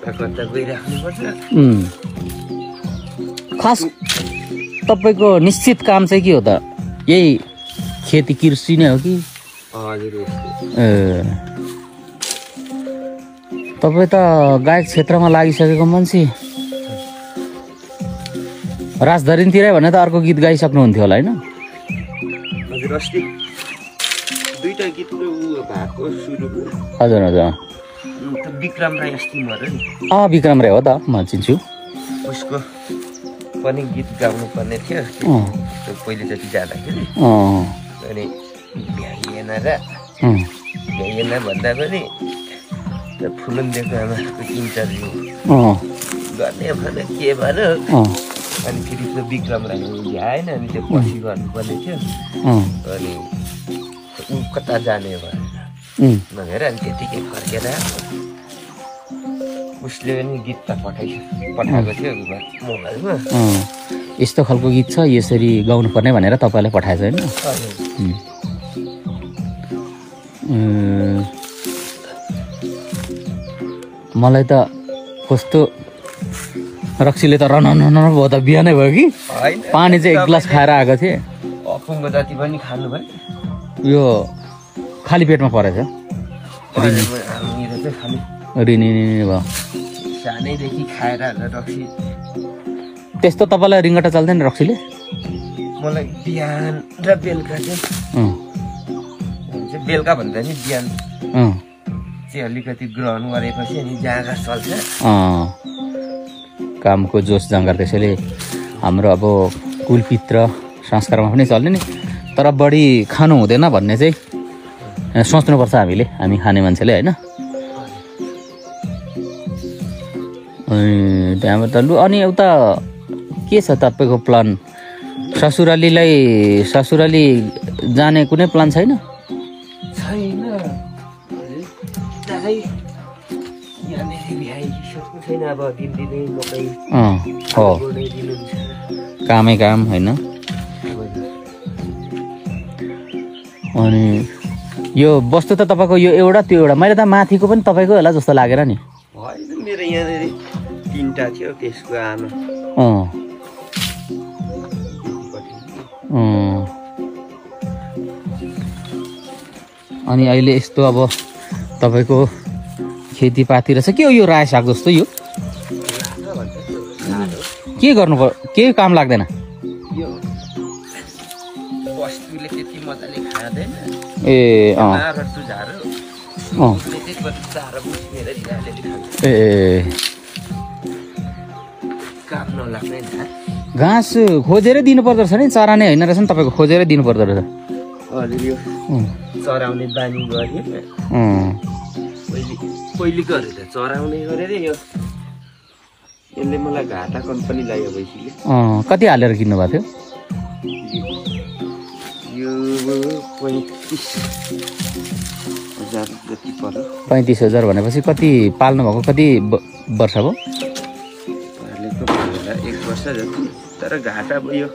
कता गइराख्नुपर्छ। खास तपाईको निश्चित काम चाहिँ के हो त? यही खेती कृषि नै हो कि? हजुर। तपाईँ त गायक क्षेत्रमा लागिसकेको मान्छे, राजधरीतिरै भने त अर्को गीत गाइसक्नुहुन्थ्यो होला होइन? हजुर अस्ति दुईटा गीतको भएको सुरुको। हजुर हजुर। विक्रम राई अस्ति मर्यो नि। विक्रम राई हो त, म चिन्छु। उसको पनि गीत गाउनु पर्ने थियो पहिलोचोटि जाँदाखेरि। अनि भ्याइएन र भ्याइएन भन्दा पनि फुलुन्देको आमाको इन्टरभ्यू गर्ने भने के भन्यो। अनि फेरि त्यो विक्रम राई भ्याएन, अनि त्यो पछि गर्नुपर्ने थियो। अनि ऊ कता जाने भनेर भनेर अनि त्यतिकै फर्केर उसले पनि गीत त पठाएको थियो मोबाइलमा। यस्तो खालको गीत छ, यसरी गाउनु पर्ने भनेर तपाईँलाई पठाएछ होइन? मलाई त कस्तो रक्सीले त रन भयो त, बिहानै भयो कि पानी चाहिँ एक ग्लास खाएर आएको थिएँ। अफुङ्गो जति पनि खानु भयो, यो खाली पेटमा परेछ। रिनी भयो सानैदेखि खाएर रक्सी। त्यस्तो तपाईँलाई रिङ्गटा चल्दैन रक्सीले? मलाई बिहान र बेलुका चाहिँ बेलुका भन्दा नि बिहान चाहिँ अलिकति ग्रहण गरेपछि अनि जाँगर चल्छ। कामको जोस जाँगर, त्यसैले हाम्रो अब कुलपित्र संस्कारमा पनि चल्ने नि। तर बढी खानु हुँदैन भन्ने चाहिँ सोच्नुपर्छ हामी खाने मान्छेले होइन? त्यहाँबाट लु, अनि एउटा के छ तपाईँको प्लान? ससुराली जाने कुनै प्लान छैन? कामै काम होइन? अनि यो वस्तु त तपाईँको यो एउटा त्यो एउटा, मैले त माथिको पनि तपाईँको होला जस्तो लागेर नि। मेरो यहाँनिर 3टा थियो, त्यसको आमा। अनि अहिले यस्तो अब तपाईँको खेतीपाती रहेछ के हो? यो रायो साग जस्तो यो के गर्नु पर्यो? के काम लाग्दैन? यो बस्तुले त्यति मजाले खाँदैन। घाँस खोजेरै दिनु पर्दो रहेछ नि, चरा नै होइन रहेछ नि तपाईँको, खोजेरै दिनु पर्दो रहेछ। चराउने बानी गरे पहिले गरेर चराउने गरेर यसले मलाई घाटा कम्पनी लाग्यो भइसक्यो। कति हालेर किन्नु भएको थियो? यो 35,000 जति पर्यो। 35,000 भनेपछि कति पाल्नु भएको? कति वर्ष भयो? पालेको 1 वर्ष जति, तर घाटा भयो।